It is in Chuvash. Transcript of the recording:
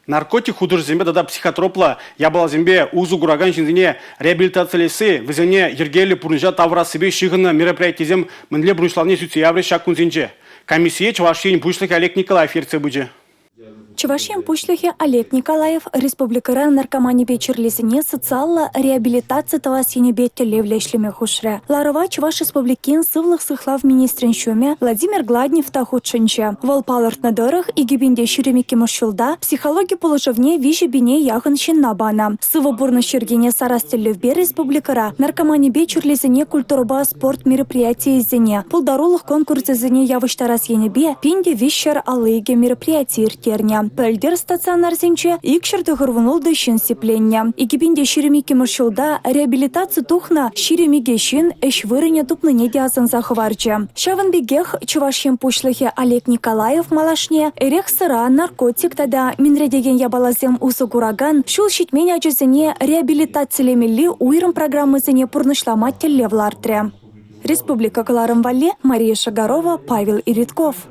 Наркотик хутӑшӗсемпе тата психотроплӑ япаласемпе усӑ куракан ҫынсене реабилитацилесси, вӗсене йӗркеллӗ пурнӑҫа тавӑрассипе ҫыхӑннӑ мероприятисем мӗнле пурнӑҫланни сӳтсе яврӗҫ ҫак кунсенче. Комиссие Чӑваш Ен Пуҫлӑхӗ Олег Николаев ертсе пычӗ. Чӑваш Ен Пуҫлӑхӗ Олег Николаев республикӑра наркоманипе чирлисене социаллӑ реабилитаци тӑвас енӗпе тӗллевлӗ ӗҫлеме хушрӗ. Ларӑва Чӑваш Республикин сывлӑх сыхлав министрӗн ҫумӗ Владимир Гладнев та хутшӑнчӗ. Вӑл палӑртнӑ тӑрӑх, 2022 ҫулта психологи пулӑшӑвне 3 пине яхӑн ҫынна панӑ. Сывӑ пурнӑҫ йӗркине сарас тӗллевпе республикӑра наркоманипе чирлисене культурӑпа спорт мероприятийӗсене, пултарулӑх конкурсӗсене явӑҫтарас енӗпе 1352 мероприяти ирттернӗ. Пӗлтӗр стационарсенче 296 ҫын сипленнӗ. 2022 ҫулта реабилитаци тухнӑ 22 ҫын ӗҫ вырӑнӗ тупнине те асӑнса хӑварчӗ. Ҫавӑн пекех Чӑваш Ен Пуҫлӑхӗ Олег Николаев малашне эрех-сӑра, наркотик тата минретекен япаласем усӑ куракан ҫул ҫитмен ачасене реабилитацилемелли уйрӑм программӑсене пурнӑҫлама тӗллев лартрӗ. Республика кӑларӑм валли Мария Шагарова, Павел Иритков.